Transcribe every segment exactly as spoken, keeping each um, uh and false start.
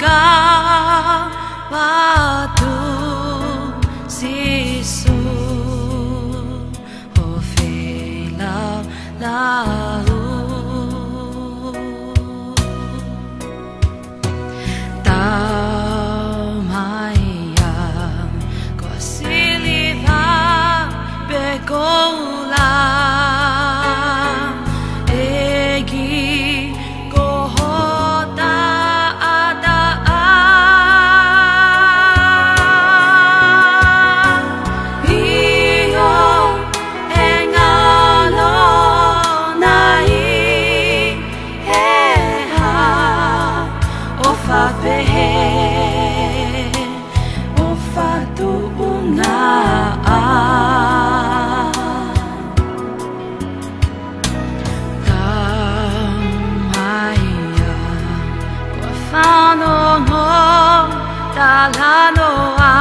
Ka vatu Sīsū ʻo feilaulau. Tau mai ia ko e siliva pe koula, ʻEiki, ko ho taʻataʻa. ʻIo, ʻe ngalo nai he hā ʻofa pehē, ʻofa tuʻunga ʻa. Tau mai ia ko e fanongo talanoa,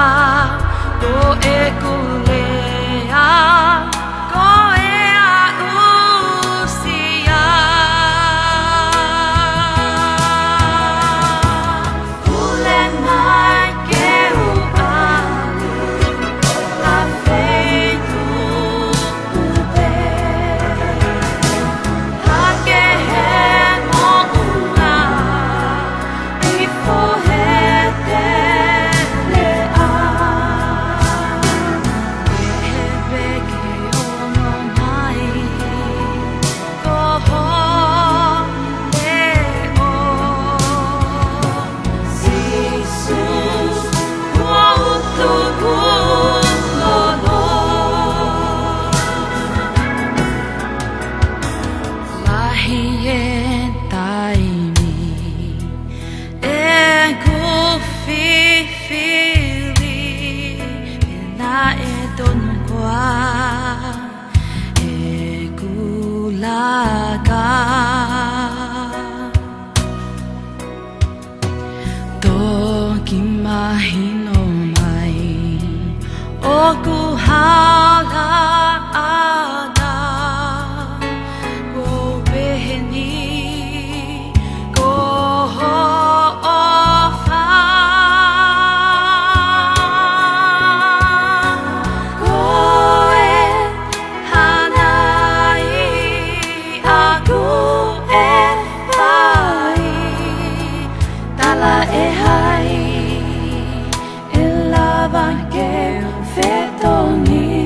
ko ʻeku lea ko e aʻusia. Pule mai ke u ʻalu ʻa feituʻu pē, hake he moʻunga ʻi Foheteleʻa. Pehē pē ke ono mai ko ho leʻo, Sīsū, ʻoku ou tuku lolo. Lahi e taimi ʻeku fifili, pea naʻe tonu koā ʻeku laka. Toki mahino mai ʻoku hala ʻa e ʻaho, ʻo pehē ni ko ho ʻofa. Ko e hā nai ʻoku ou fai, tala ʻe hai ʻe lava ke u fetongi.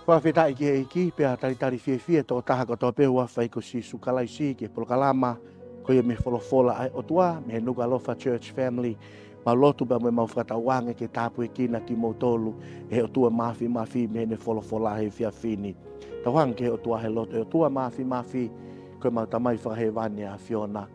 Fakafetaʻi ki he ʻEiki, pea talitali fiefia e tokotaha kotoa pē ʻoku ʻafio ko Sīsū Kalaisi ki he polokalama ko ia mei he Folofola ʻa e ʻOtua, mei he Nukuʻalofa Church Family. Mau lotu pea mo e mau fakatauange ke tāpuekina kimoutolu ʻe he ʻOtua Māfimafi mei heʻene folofola he efiafi ni. Tauange ki he ʻOtua he lotu. ʻE ʻOtua Māfimafi, ko e mau Tamai fakahēvani ʻa e ʻAfiona.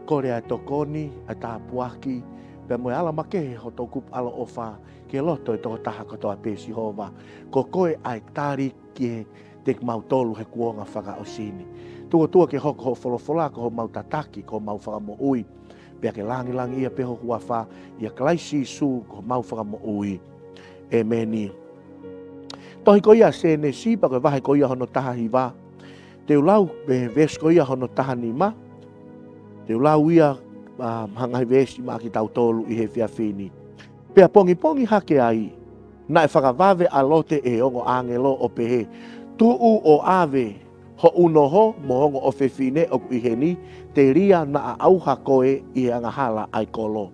Kole ʻa e tokoni, ʻa e tāpuaki, pea mo e ala makehe hoʻo toʻukupu ʻaloʻofa ki he loto ʻo e tokotaha kotoa pē, Sihova. Ko koe ʻa e tali kiate kimautolu he kuonga fakaʻosi ni. Tuku ʻOtua ke hoko hoʻo folofola ko homau tataki, ko homau fakamoʻui, pea ke langilangiʻia pē ho huafa, ʻia Kalaisi Sīsū ko homau fakamoʻui. ʻEmeni. Tohi ko ia Sēnesi, pea ko e vahe ko ia hono taha hiva. Te u lau mei he veesi ko ia hono taha nima. Te u lau ia, ʻa, hangē ha veesi maʻa kitautolu ʻi he efiafi ni. Pea pongipongi hake ai, naʻe fakavave ʻa Lote ʻe he ongo ʻāngelo ʻo pehē, Tuʻu ʻo ʻave ho ʻunoho mo ho ongo ʻofefine ʻoku ʻi heni, telia naʻa ʻauha koe ʻi he angahala ʻa e kolo.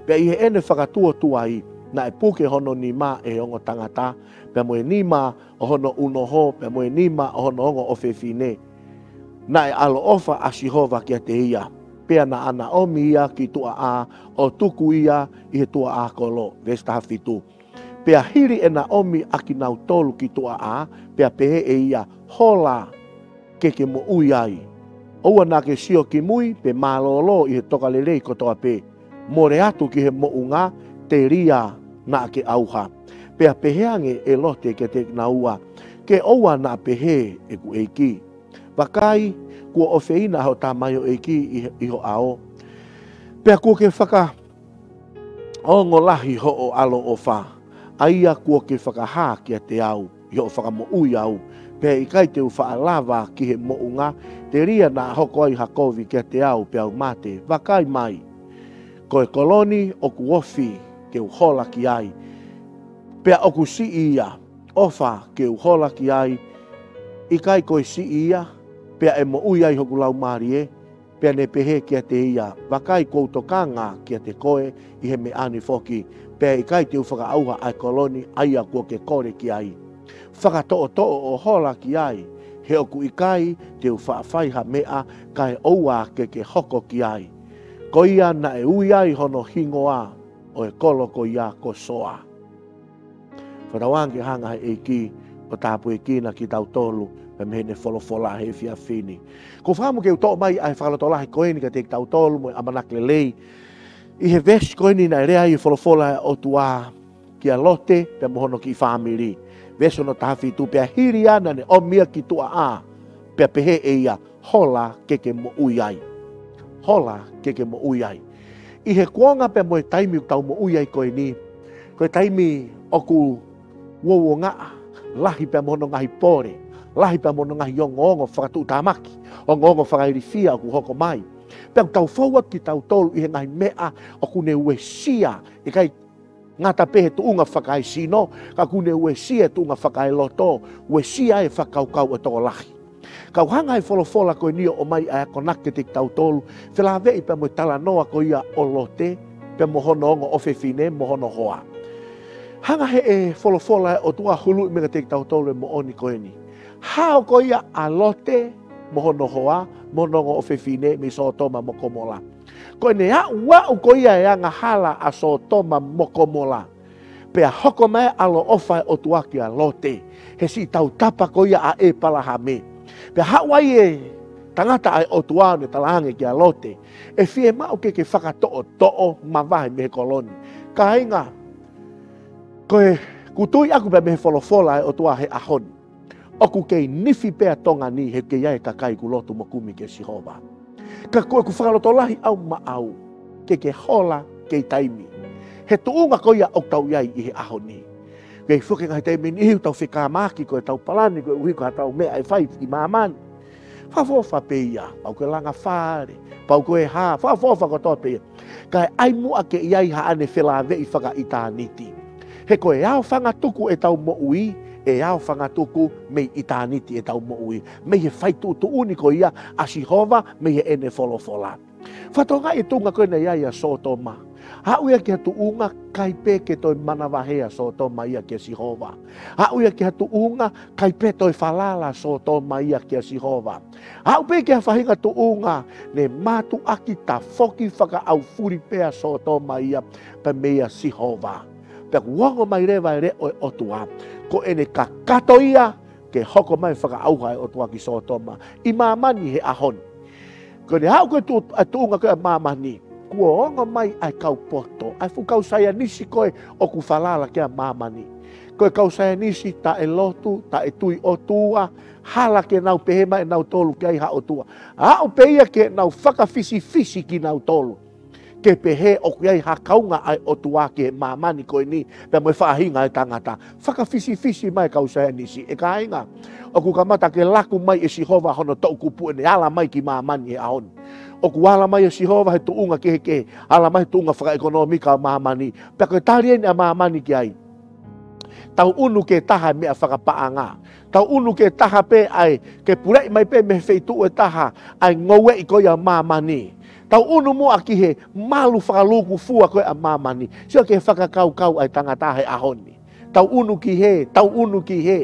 Pea ʻi heʻene fakatuotuai, naʻe puke hono nima ʻe he ongo tangata, pea mo e nima ʻo hono ʻunoho, pea mo e nima ʻo hono ongo ʻofefine. Naʻe ʻaloʻofa ʻa Sihova kiate ia, pea naʻa na ʻomi ia ki tuʻa ʻā, ʻo tuku ia ʻi he tuʻa ʻā kolo. Veesi taha fitu. Pea hili ʻena ʻomi ʻa kinautolu ki tuʻa ʻā, pea pehē ʻe ia, Hola, ke ke moʻui ai. ʻOua naʻa ke sio ki mui, pe mālōlō ʻi he tokalelei kotoa pē. Mole atu ki he moʻunga, telia naʻa ke ʻauha. Pea pehē ange ʻe Lote kiate kinaua, Ke ʻoua naʻa pehē, ʻeku ʻeiki. Vakai, kuo ʻofeina hoʻo tamaioʻeiki ʻi, ʻi ho ʻao. Pea kuo ke fakaongo lahi hoʻo ʻaloʻofa, ʻa ia kuo ke fakahā kiate au, ʻi hoʻo fakamoʻui au, pea ʻikai te u faʻa lava ki he moʻunga, telia naʻa hoko ai ha kovi kiate au, peau mate. Vakai mai, ko e kolo ni ʻoku ofi ke u hola ki ai, pea ʻoku siʻi ia, ʻofa ke u hola ki ai, ʻikai ko e siʻi ia, pea ʻe moʻui ai hoku laumālie. Pea ne pehē kiate ia, Vakai, kuo u tokanga kiate koe ʻi he meʻa ni foki, pea ʻikai te u fakaʻauha ʻa e kolo ni ʻa ia kuo ke kole ki ai. Fakatoʻotoʻo ʻo hola ki ai, he ʻoku ʻikai te u faʻa fai ha meʻa kae ʻoua ke ke hoko ki ai. Ko ia naʻe ui ai hono hingoa ʻo e kolo ko ia ko Soa. Fakatauange ke hanga he ʻEiki ʻo tāpuekina kitautolu mei heʻene folofola he efiafi ni. ʻOku ou fakaʻamu ke u toʻo mai ʻa e fakalotolahi ko eni kiate kitautolu mo e ʻamanaki lelei. ʻI he veesi ko eni naʻe lea ai e folofola ʻa e ʻOtua kia Lote pea mo hono kiʻi fāmili. Veesi hono taha fitu, pea hili ia naʻa ne ʻomi ia ki tuʻa ʻā, pea pehē ʻe ia, Hola ke ke moʻui ai. Hola ke ke moʻui ai. ʻI he kuonga pea mo e taimi ʻoku tau moʻui ai ko eni, ko e taimi ʻoku uouangaʻa, lahi pea mo hono ngaahi pole, lahi pea mo hono ngaahi ongoongo fakatuʻutāmaki, ongoongo fakailifia ʻoku hoko mai. Pea ʻoku tau fou atu kitautolu ʻi he ngaahi meʻa ʻoku ne uesia, ʻikai ngata pē he tuʻunga fakaesino, ka ʻoku ne uesia e tuʻunga fakaeloto, uesia e fakakaukau ʻo e tokolahi. Ka ʻoku hanga he folofola ko eni ʻo ʻomai ʻa e akonaki kiate kitautolu, felāveʻi pea mo e talanoa ko ia ʻo Lote, pea mo hono ongo ʻofefine, mo hono hoa. Hanga he ʻe folofola ʻa e ʻOtua huluʻi mai kiate kitautolu e moʻoni ko eni. Hao ko ia ʻa Lote, mo hono hoa, mo hono ongo ʻofefine, mei Sōtoma mo Komola. Ko ʻene aʻu, aʻu ko ia e angahala ʻa Sōtoma mo Komola, pea hoko mai ʻa e ʻaloʻofa ʻa e ʻOtua kia Lote, he siʻi tautapa ko ia ʻa ʻĒpalahame. Pea haʻu ai e tangata ʻa e ʻOtua ʻo ne talaange kia Lote, ʻE fiemaʻu ke ke fakatoʻotoʻo mavahe mei he kolo ni. Kāinga, ko e, ʻoku ou tui ʻaku pea mei he folofola ʻa e ʻOtua he ʻaho ni, ʻoku kei nifi pē ʻa Tonga ni he ʻoku kei ʻi ai e kakai ʻoku lotu mo kumi kia Sihova. Ka ko ʻeku fakalotolahi ʻaʻaku maʻau, ke ke hola kei taimi. He tuʻunga ko ia ʻoku tau ʻi ai ʻi he ʻaho ni. Kei foki e ngaahi taimi ʻe niʻihi ʻoku tau fekāmaki ko ʻetau palani koeʻuhi ko haʻatau meʻa ʻe fai ʻi māmani. Fakaʻofoʻofa pē ia, pau ko e langa fale, pau ko e hā, fakaʻofoʻofa kotoa pē ia. Kae ʻai muʻa ke ʻi ai haʻane felāveʻi fakaʻitāniti. He ko e aofangatuku ʻetau moʻui, ʻe aofangatuku mei ʻitāniti ʻetau moʻui. Mei he fai tuʻutuʻuni ko ia ʻa Sihova, mei heʻene folofola. Fakatokangaʻi e tuʻunga ko ē naʻe ʻi ai ʻa Sōtoma. Aʻu ia ki ha tuʻunga ʻikai pē ke toe manavahē ʻa Sōtoma ia kia Sihova. Aʻu ia ki ha tuʻunga ʻikai pē toe falala ʻa Sōtoma ia kia Sihova. Aʻu pē ki ha faʻahinga tuʻunga ne mātuʻaki tafoki fakaʻaufuli pē ʻa Sōtoma ia pea meia Sihova. Pea kuo ongo mai leva e leʻo ʻo e ʻOtua, ko ʻene kakato ia ke hoko mai fakaʻauha ʻa e ʻOtua ki Sōtoma ʻi māmani he ʻaho ni. Ko ʻene aʻu ko ē tu-, ʻa e tuʻunga ko ē ʻa māmani, kuo ongo mai ʻa e kau poto, ʻa e fuʻu kau saienisi ko ē ʻoku falala ki ai ʻa māmani. Ko e kau saienisi taʻelotu, taʻetui ʻOtua, hala ke nau pehē mai ʻe nautolu ʻoku ʻi ai ha ʻOtua. Aʻu pē ia ke nau fakafisifisi kinautolu ke pehē ʻoku ʻi ai ha kaunga ʻa e ʻOtua ki he māmani ko eni, pea mo e faʻahinga ʻo e tangata. Fakafisifisi mai e kau saienisi, ʻe kāinga. ʻOku kamata ke laku mai ʻe Sihova hono toʻukupu ʻene ala mai ki māmani he ʻaho ni. ʻOku ala mai ʻa Sihova he tuʻunga kehekehe, ala mai he tuʻunga fakaʻekonōmika ʻo māmani. Pea ko e tali eni ʻa māmani ki ai: tau ʻunu ki he taha e meʻa fakapaʻanga. Tau ʻunu ki he taha pē ʻa e, ke puleʻi mai pē mei he feituʻu ʻe taha ʻa e ngoueʻi ko ia ʻa māmani. Tau ʻunu muʻa ki he malu fakalūkufua ko ē ʻa māmani. Sio ki he fakakaukau ʻa e tangata he ʻaho ni. Tau ʻunu ki hē, tau ʻunu ki hē.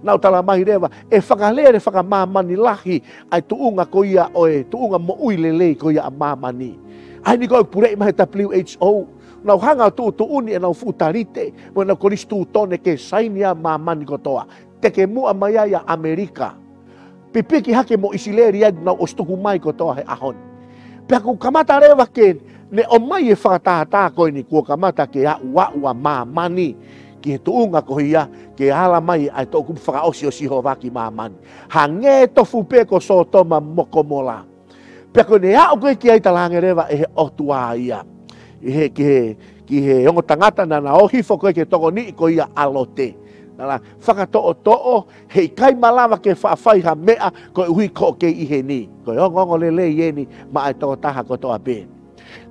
Naʻa ku tala mai leva, ʻe fakalele fakamāmani lahi ʻa e tuʻunga ko ia ʻo e tuʻunga moʻui lelei ko ia ʻa māmani. ʻA eni ko ē puleʻi mai he W H O, nau hanga ʻo tuʻutuʻuni ʻenau fuʻu talite mo ʻenau kolisitūtone ke saini ʻa māmani kotoa. Teke muʻa mai ai ʻa ʻAmelika, pipiki hake mo ʻIsileli, ʻa ia naʻa nau ʻosi tuku mai kotoa he ʻaho ni. Pea kuo kamata leva ke ne ʻomai e fakatātā ko eni, kuo kamata ke aʻuaʻu ʻa māmani ki he tuʻunga ko ia ke ala mai ʻa e toʻukupu fakaʻosi ʻo Sihova ki māmani. Hangē tofu pē ko Sōtoma mo Komola. Pea ko ʻene aʻu ko ē ki ai, talaange leva ʻe he ʻOtua ia, ʻi he, ki he, ki he ongo tangata naʻa na ō hifo ko ē ke tokoniʻi ko ia ʻa Lote. Naʻa na fakatoʻotoʻo, heʻikai malava ke faʻa fai ha meʻa koeʻuhi ko hoʻo kei ʻi heni. Ko e ongoongo lelei eni maʻa e tokotaha kotoa pē.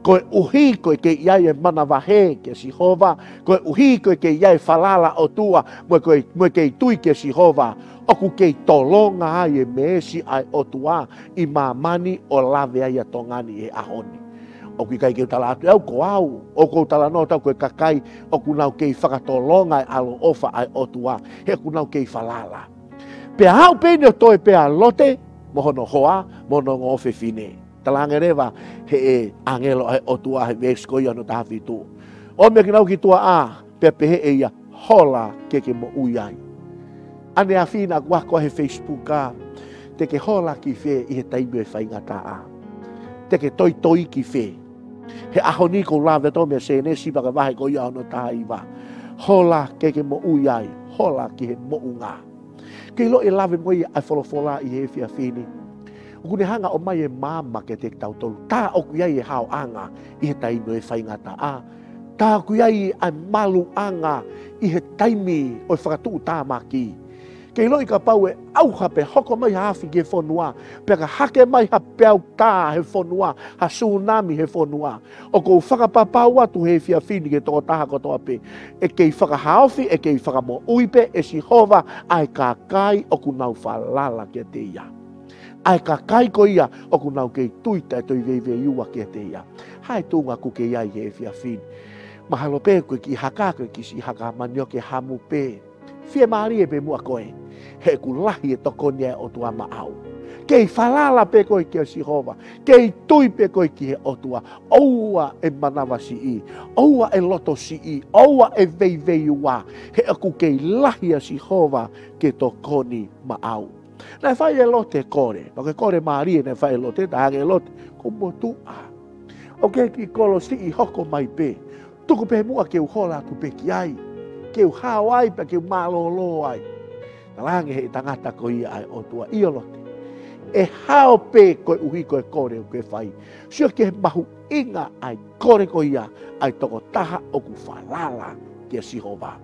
Koeʻuhi ko e kei ʻi ai e manavahē kia Sihova, koeʻuhi ko e kei ʻi ai e falala ʻOtua, mo e ko e, mo e kei tui kia Sihova, ʻoku kei tolonga ai e meesi ʻa e ʻOtua ʻi māmani ʻo lave ai ʻa Tonga ni he ʻaho ni. ʻOku ʻikai ke u tala atu ʻe au ko au, ʻoku ou talanoa atu au ko e kakai ʻoku nau kei fakatolonga e ʻaloʻofa ʻa e ʻOtua, he ʻoku nau kei falala. Pea aʻu pē eni ʻo toe pē ʻa Lote mo hono hoa mo hono ongo ʻofefine. Talaange leva ʻe he ʻāngelo ʻa e ʻOtua he veesi ko ia hono taha fitu, ʻomi ʻa kinaua ki tuaʻā, pea pehē ʻe ia, hola ke ke moʻui ai. ʻAneafi naʻa ku ako he Facebook ā, te ke hola ki fē ʻi he taimi ʻo e faingataʻa? Te ke toitoi ki fē? He ʻaho ni ʻoku ou lave atu au mei Sēnesi pea ko e vahe ko ia hono taha hiva. Hola ke ke moʻui ai, hola ki he moʻunga. Ke ʻilo e lave mo ia ʻa e folofola ʻi he efiafi ni. ʻOku ne hanga ʻo ʻomai e maama kiate kitautolu. Tā ʻoku ʻi ai e haoʻanga ʻi he taimi ʻo e faingataʻa. Tā ʻoku ʻi ai ʻa e maluʻanga ʻi he taimi ʻo e fakatuʻutāmaki. Ke ʻiloʻi kapau ʻe ʻauha pea hoko mai ha afi ki he fonua, pea ka hake mai ha peau tā he fonua, ha sūnami he fonua, ʻoku ou fakapapau atu he efiafi ni ki he tokotaha kotoa pē, ʻe kei fakahaofi, ʻe kei fakamoʻui pē ʻe Sihova ʻa e kakai ʻoku nau falala kiate ia. ʻA e kakai ko ia ʻoku nau kei tui taʻe toe veiveiua kiate ia. Hā e tuʻunga ʻoku ke ʻi ai he efiafi ni? Mahalo pē ko e kiʻi haka, ko e kiʻi siʻi haka manioke hamu pē. Fiemālie pē muʻa koe, he ʻoku lahi e tokoni ʻa e ʻOtua maʻau. Kei falala pē koe kia Sihova, kei tui pē koe ki he ʻOtua, ʻoua ʻe manavasiʻi, ʻoua ʻe lotosiʻi, ʻoua ʻe veiveiua, he ʻoku kei lahi ʻa Sihova ke tokoni maʻau. Naʻe fai ʻe Lote e kole, pea ko e kole mālie naʻe fai ʻe Lote, talaange ʻe Lote, ko motuʻa. ʻOku ʻi ai e kiʻi kolo siʻi hoko mai pē. Tuku pē muʻa ke u hola atu pē ki ai. Ke u hao ai pea ke u mālōlō ai. Talaange ʻe he tangata ko ia ʻa e ʻOtua, ʻio Lote, ʻe hao pē koeʻuhi ko e kole ʻoku ke fai. Sio ki he mahuʻinga ʻa e kole ko ia ʻa e tokotaha ʻoku falala kia Sihova.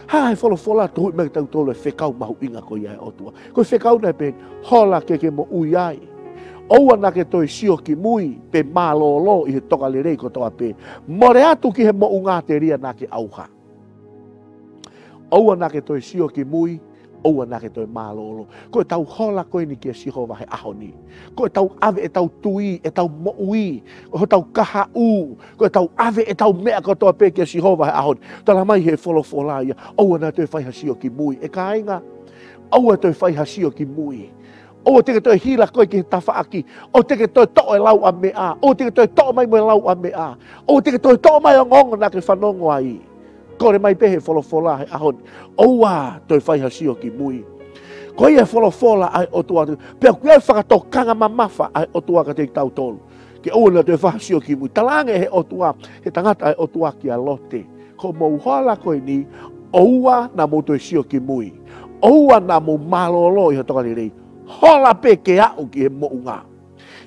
Hā e folofola ʻoku tuhuʻi mai kiate kitautolu e fekau mahuʻinga ko ia ʻa e ʻOtua? Ko e fekau naʻe pehē ni, hola ke ke moʻui ai. ʻOua naʻa ke toe sio ki mui pe mālōlō ʻi he tokalelei kotoa pē. Mole atu ki he moʻunga telia naʻa ke ʻauha. ʻOua naʻa ke toe sio ki mui ʻOua naʻa ke toe mālōlō. Ko ʻetau hola ko eni kia Sihova he ʻaho ni. Ko ʻetau ʻave ʻetau tui, ʻetau moʻui, ko hotau kahaʻu, ko ʻetau ʻave ʻetau meʻa kotoa pē kia Sihova he ʻaho ni. Talamai he folofola ia, ʻoua naʻa toe fai ha sio ki mui. ʻE kāinga, ʻoua toe fai ha sio ki mui. ʻOua te ke toe hila koe ki he tafaʻaki. ʻOua te ke toe toʻo e lau ʻa meʻa. ʻOua te ke toe toʻo mai mo e lau ʻa meʻa. ʻOua te ke toe toʻo mai ongoongo naʻa ke fanongo ai. Kole mai pē he folofola he ʻaho ni, ʻoua toe fai ha sio ki mui. Ko ia e folofola ʻa e ʻOtua, pea ʻoku ʻi ai e fakatokanga mamafa ʻa e ʻOtua kiate kitautolu. Ke ʻoua naʻa toe fai ha sio ki mui. Talaange he ʻOtua, he tangata ʻa e ʻOtua kia Lote. Ko hoʻomou hola ko eni, ʻoua naʻa mou toe sio ki mui. ʻOua naʻa mou mālōlō ʻi ha tokalelei. Hola pē ke aʻu ki he moʻunga.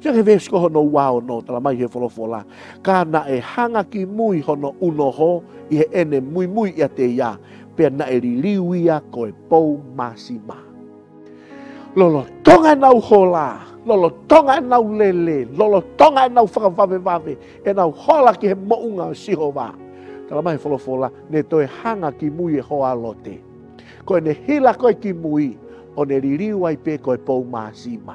Sio ki he veesi ko hono ua ono, talamai he folofola. Ka naʻe hanga ki mui hono unoho ʻi heʻene muimui ʻiate ia, pea naʻe liliu ia ko e pou māsima. Lolotonga ʻenau hola, lolotonga ʻenau lele, lolotonga ʻenau fakavavevave, ʻenau hola ki he moʻunga ʻo Sihova. Talamai he folofola, ne toe hanga ki mui e hoa ʻo Lote. Ko ʻene hila ko ē ki mui, ʻo ne liliu ai pē ko e pou māsima.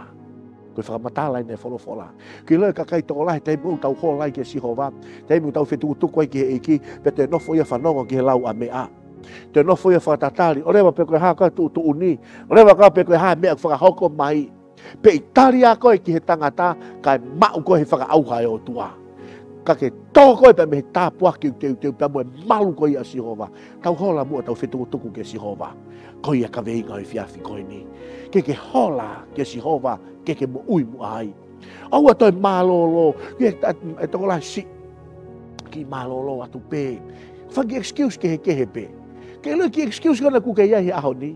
Ko e fakamatala eni e folofola. Ke ʻilo e kakai tokolahi, taimi ʻoku tau hola ai kia Sihova, taimi ʻoku tau fetukutuku ai ki he ʻEiki, pea toe nofo ia ʻo fanongo ki he lau ʻa meʻa. Toe nofo ia ʻo fakatatali, ʻoleva pe ko e hā ka tuʻutuʻuni, ʻoleva ka pe ko e hā e meʻa ʻoku fakahoko mai. Pea ʻi he tali ʻa koe ki he tangata, kae maʻu koe he fakaʻauha ʻa e ʻOtua. Ka ke tō koe pē mei he tāpuaki teuteu pea mo e malu ko ia ʻa Sihova. Tau hola muʻa ʻetau fetukutuku kia Sihova. Ko ia e kaveinga ʻo e efiafi ko eni. Ke ke hola kia Sihova, ke ke moʻui muʻa ai. ʻOua toe mālōlō, ke ta-, e tokolahi siʻi kiʻi mālōlō atu pē. Fai kiʻi excuse kehekehe pē. Ke ʻilo e kiʻi excuse ko ena ʻoku ke ʻi ai he ʻaho ni.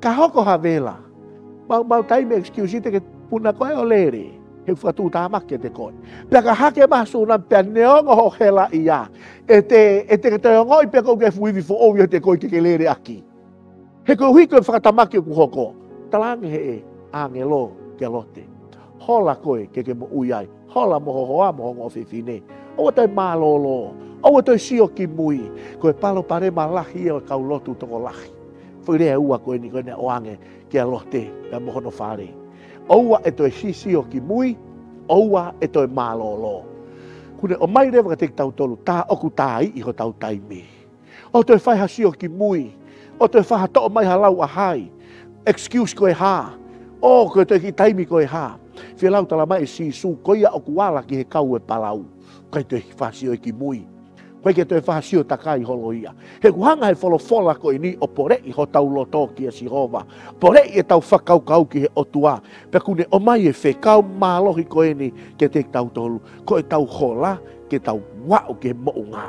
Ka hoko ha vela. Mau, mau taimi excuse te ke puna koe ʻo lele. He fakatuʻutāmaki kiate koe. Pea ka hake mai ha sūnami pea neongo hoʻo helaʻia. ʻE te, ʻe te ke toe ongoʻi pē ʻoku ke fuʻu ivi foʻou ʻiate koe ke ke lele ʻaki. He koeʻuhi ko e fakatamaki ʻoku hoko. Talaange he ʻāngelo kia Lote. Hola koe ke ke moʻui ai. Hola mo ho hoa mo ho ongo ʻofefine. ʻOua toe mālōlō. ʻOua toe sio ki mui. Ko e palopalema lahi ia ʻo e kau lotu tokolahi. Foʻi lea ʻe ua ko eni ko ena ʻoange kia Lote pea mo hono fale. ʻOua ʻe toe sisio ki mui. ʻOua ʻe toe mālōlō. Kuo ne ʻomai leva kiate kitautolu, tā ʻoku tā ʻi hotau taimi. ʻOua toe fai ha sio ki mui. ʻOua toe fai ha toʻo mai ha lau ʻa hai. Excuse ko e hā. ʻOku toe kiʻi taimi ko e hā. Fielau, talamai ʻe Sīsū, ko ia ʻoku ala ki he kau ʻo e palau, ʻikai toe fai ha sio ki mui. ʻIkai ke toe fai ha sio takai holo ia. He ʻoku hanga he folofola ko eni ʻo poleʻi hotau loto kia Sihova. Poleʻi ʻetau fakakaukau ki he ʻOtua. Pea kuo ne ʻomai e fekau mālohi ko eni kiate kitautolu. Ko ʻetau hola ke tau aʻu ki he moʻunga.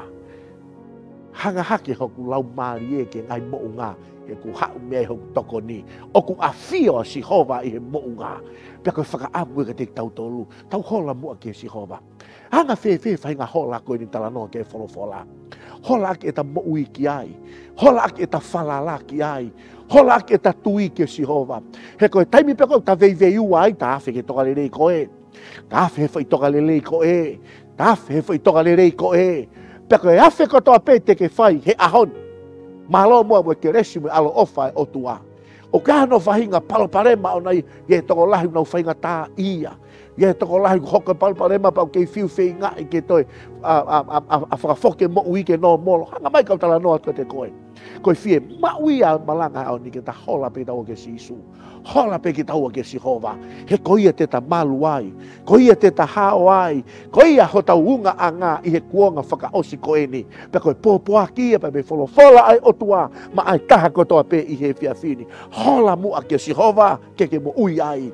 Hanga hake hoku laumālie ki he ngaahi moʻunga, he ʻoku haʻu mei ai hoku tokoni. ʻOku ʻafio ʻa Sihova ʻi he moʻunga. Pea ko e fakaʻamu ia kiate kitautolu, tau hola muʻa kia Sihova. Anga fēfē e faʻahinga hola ko eni ʻoku talanoa ki ai e folofola? Hola ʻaki ʻeta moʻui ki ai. Hola ʻaki ʻeta falala ki ai. Hola ʻaki ʻeta tui kia Sihova. He ko e taimi pē ko ē ʻoku ta veiveiua ai, ta afe ki he tokalelei ko ē. Ta afe he foʻi tokalelei ko ē. Ta afe he foʻi tokalelei ko ē. Pea ko e afe kotoa pē te ke fai he ʻaho ni, mālō muʻa mo e kelesi mo e ʻaloʻofa ʻa e ʻOtua. ʻOku ʻi ai hano faʻahinga palopalema ʻoku ʻi ai, ʻi ai e tokolahi ʻoku nau faingataʻaʻia. ʻI ai e tokolahi ʻoku hoko e palopalema pea ʻoku kei fiu feingaʻi ke toe ʻa, ʻa, ʻa, ʻa, ʻa fakafoki e moʻui ke nōmolo. Hanga mai kau talanoa atu kiate koe. Ko e fiemaʻu ia ʻa e malanga he ʻaho ni ke ta hola pē kitaua kia Sīsū. Hola pē kitaua kia Sihova. He ko ia te ta malu ai. Ko ia te ta hao ai. Ko ia hotau ungaʻanga ʻi he kuonga fakaʻosi ko eni. Pea ko e pōpoaki ia pea mei he folofola ʻa e ʻOtua maʻa e taha kotoa pē ʻi he efiafi ni. Hola muʻa kia Sihova ke ke moʻui ai.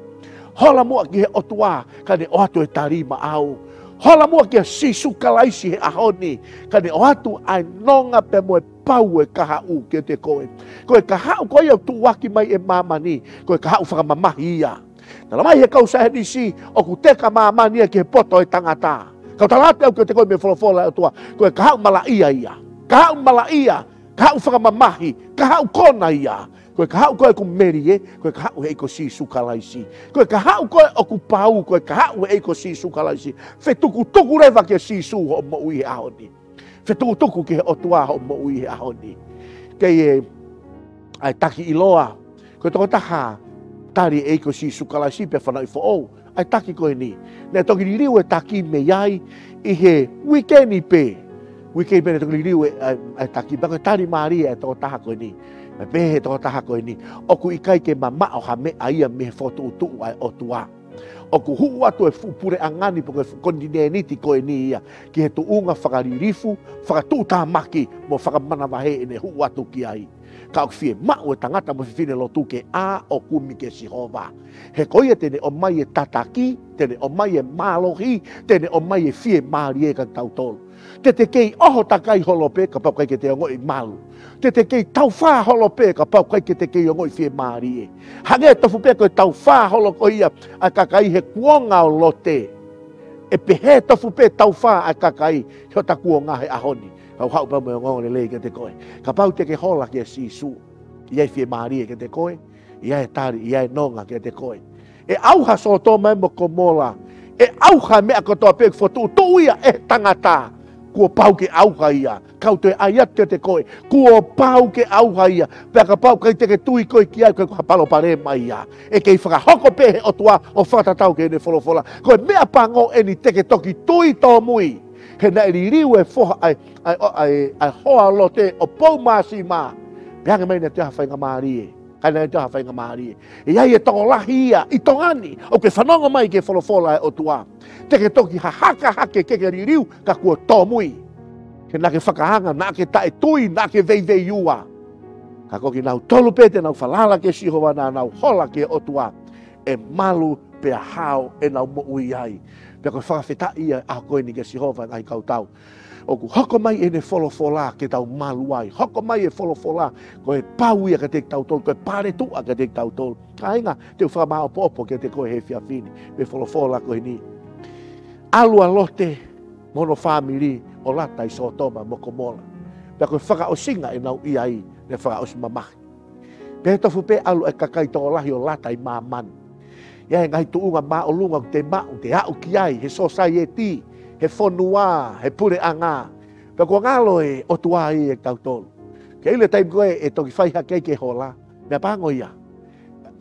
Hola muʻa ki he ʻOtua ka ne ʻoatu e tali maʻau. Hola muʻa kia Sīsū Kalaisi he ʻaho ni ka ne ʻoatu ʻa e nonga pea mo e pau e kahaʻu kiate koe. Ko e kahaʻu ko ia ʻoku tuʻuaki mai ʻe māmani, ko e kahaʻu fakamamahi ia. Talamai he kau saienisi ʻoku teka māmani ia ki he poto ʻo e tangata. Kau tala atu au kiate koe mei he folofola ʻa e ʻOtua, ko e kahaʻu malaʻia ia. Kahaʻu malaʻia, kahaʻu fakamamahi, kahaʻu kona ia. Ko e kahaʻu ko ē ʻoku melie, ko e kahaʻu ʻe ʻEiki ko Sīsū Kalaisi. Ko e kahaʻu ko ē ʻoku pau, ko e kahaʻu ʻe ʻEiki ko Sīsū Kalaisi. Fetukutuku leva kia Sīsū hoʻo moʻui he ʻaho ni. Fetukutuku ki he ʻOtua hoʻo moʻui he ʻaho ni. Kei ʻi ai e taki ʻiloa, Ko e tokotaha tali ʻe he ʻEiki ko Sīsū Kalaisi pea fanauʻi foʻou ʻa e taki ko eni. Naʻe toki liliu e taki mei ai ʻi he uike ni pē. Uike ni pē naʻe toki liliu e, ʻa e, ʻa e taki, pea ko e tali mālie ʻa e tokotaha ko eni. Naʻe pehē ʻe he tokotaha ko eni, ʻoku ʻikai ke mamaʻo ha meʻa ia mei he fokotuʻutuʻu ʻa e ʻOtua. ʻOku huʻu atu e fuʻu puleʻanga ni pe ko e fuʻu konitinēniti ko eni ia ki he tuʻunga fakalilifu, fakatuʻutāmaki mo fakamanavahē ʻene huʻu atu ki ai. Ka ʻoku fiemaʻu e tangata mo e fefine lotu ke ʻā ʻo kumi kia Sihova. He ko ia te ne ʻomai e tataki, te ne ʻomai e mālohi, te ne ʻomai e fiemālie kia tautolu. Te te kei ʻoho takai holo pē kapau ʻikai ke te ongoʻi malu. Te te kei taufā holo pē kapau ʻikai ke te kei ongoʻi fiemālie. Hangē tofu pē ko e taufā holo ko ia ʻa e kakai he kuonga ʻo Lote. ʻE pehē tofu pē taufā ʻa e kakai he hota kuonga he ʻaho ni. Kau haʻu pē mo e ongoongolelei kiate koe. Kapau te ke hola kia Sīsū, ʻe ʻi ai e fiemālie kiate koe, ʻe ʻi ai e tali, ʻe ʻi ai e nonga kiate koe. ʻE ʻauha Sōtoma mo Komola, ʻe ʻauha e meʻa kotoa pē ʻoku fokotuʻutuʻu ia ʻe he tangata, kuo pau ke ʻauha ia. Kau toe ʻai atu kiate koe, kuo pau ke ʻauha ia. Pea kapau ʻikai te ke tui koe ki ai, ko e ko ha palopalema ia. ʻE kei fakahoko pē ʻe he ʻOtua ʻo fakatatau ki heʻene folofola. Ko e meʻa pango eni te ke toki tui tōmui. He naʻe liliu e foha ʻa e, ʻa e, ʻa e, ʻa e hoa ʻo Lote ʻo pou māsima. Pea hangē mai naʻe toe ʻi ai ha faingamālie. Ka naʻe toe ʻi ai ha faingamālie. ʻE ʻi ai e tokolahi ia ʻi Tonga ni ʻoku ke fanongo mai ki he folofola ʻa e ʻOtua. Te ke toki hahaka hake ke ke liliu ka kuo tōmui. He naʻa ke fakaanga, naʻa ke taʻetui, naʻa ke veiveiua. Ka ko kinautolu pē te nau falala kia Sihova, naʻa nau hola ki he ʻOtua, ʻe malu pea hao ʻenau moʻui ai. Pea ko e fakafetaʻi ia ʻa ko eni kia Sihova, ngaahi kautau. ʻOku hoko mai ʻene folofola ke tau malu ai. Hoko mai e folofola ko e pau ia kiate kitautolu, ko e paletuʻa kiate kitautolu. Kāinga, te u fakamāʻopoʻopo kiate koe he efiafi ni mei he folofola ko eni. ʻAlu ʻa Lote mo hono fāmili ʻo lata ʻi Sōtoma mo Komola. Pea ko e fakaʻosinga ʻenau ʻi ai, naʻe fakaʻosi mamahi. Pea tofu pē ʻalu e kakai tokolahi ʻo lata ʻi māmani. ʻI ai e ngaahi tuʻunga māʻolunga ʻoku te maʻu, te aʻu ki ai, he sōsaieti, he fonua, he puleʻanga. Pea kuo ngalo e ʻOtua ia kiate kitautolu. Ke ʻilo e taimi ko ē ʻe toki fai hake ai ke hola, meʻa pango ia.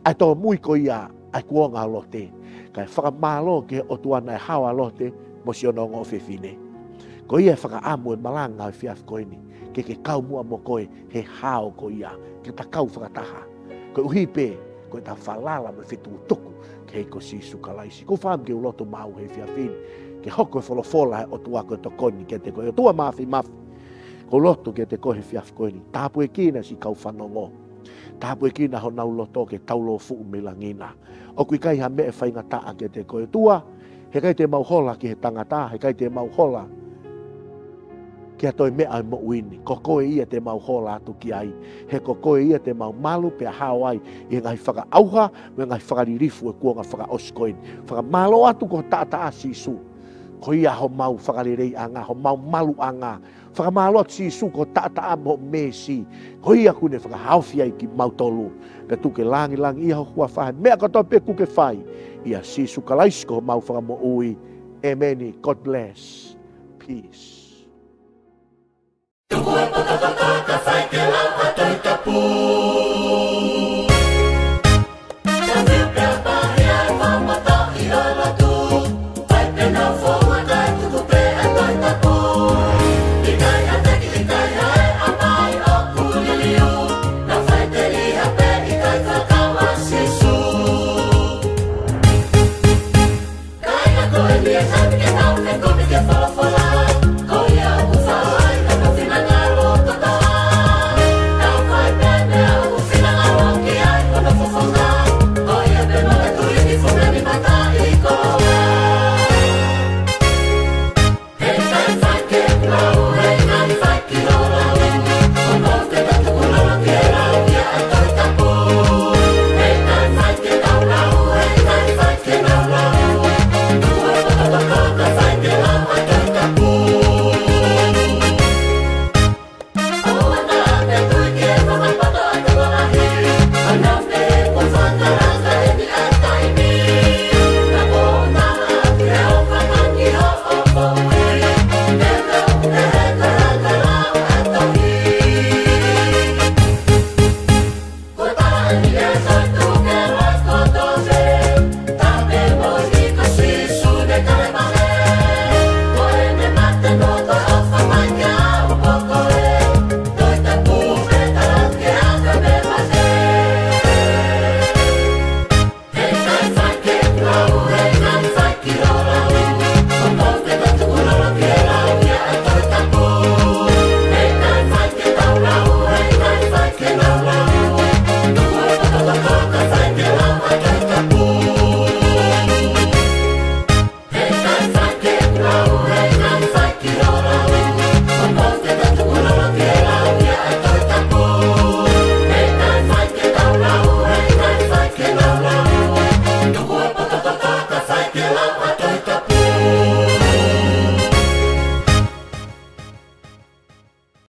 ʻA e tōmui ko ia ʻa e kuonga ʻo Lote. Kae fakamālō ki he ʻOtua naʻe hao ʻa Lote mo siʻono ongo ʻofefine. Ko ia e fakaʻamu e malanga ʻo e efiafi ko eni, ke ke kau muʻa mo koe he hao ko ia, ke ta kau fakataha. Koeʻuhi pē ko ʻeta falala mo e fetukutuku ki he ʻEiki ko Sīsū Kalaisi. Ko e fakaʻamu ke u lotu maʻu he efiafi ni, ke hoko e folofola ʻa e ʻOtua ko e tokoni kiate koe. ʻOtua Māfimafi, ʻoku ou lotu kiate koe he efiafi ko eni. Tāpuekina siʻi kau fanongo. Tāpuekina honau loto ke taulōfuʻu mei langi na. ʻOku ʻikai ha meʻa ʻe faingataʻa kiate koe, ʻOtua. He ʻikai te mau hola ki he tangata, he ʻikai te mau hola ki ha toe meʻa ʻo e moʻui ni. Ko koe ia te mau hola atu ki ai. He ko koe ia te mau malu pea hao ai ʻi he ngaahi fakaʻauha mo e ngaahi fakalilifu ʻo e kuonga fakaʻosi ko eni. Fakamālō atu ko e taʻataʻa Sīsū. Ko ia homau fakaleleiʻanga, homau maluʻanga. Fakamālō atu Sīsū ko e taʻataʻa mo e mēsi. Ko ia ʻoku ne fakahaofi ai kimautolu. Pea tuku ke langilangiʻia ho huafa he meʻa kotoa pē ʻoku ke fai. ʻIa Sīsū Kalaisi ko homau Fakamoʻui. ʻĒmeni. God bless. Peace. Tuku e potapota kae fai ke lau ʻa e Tohi Tapu.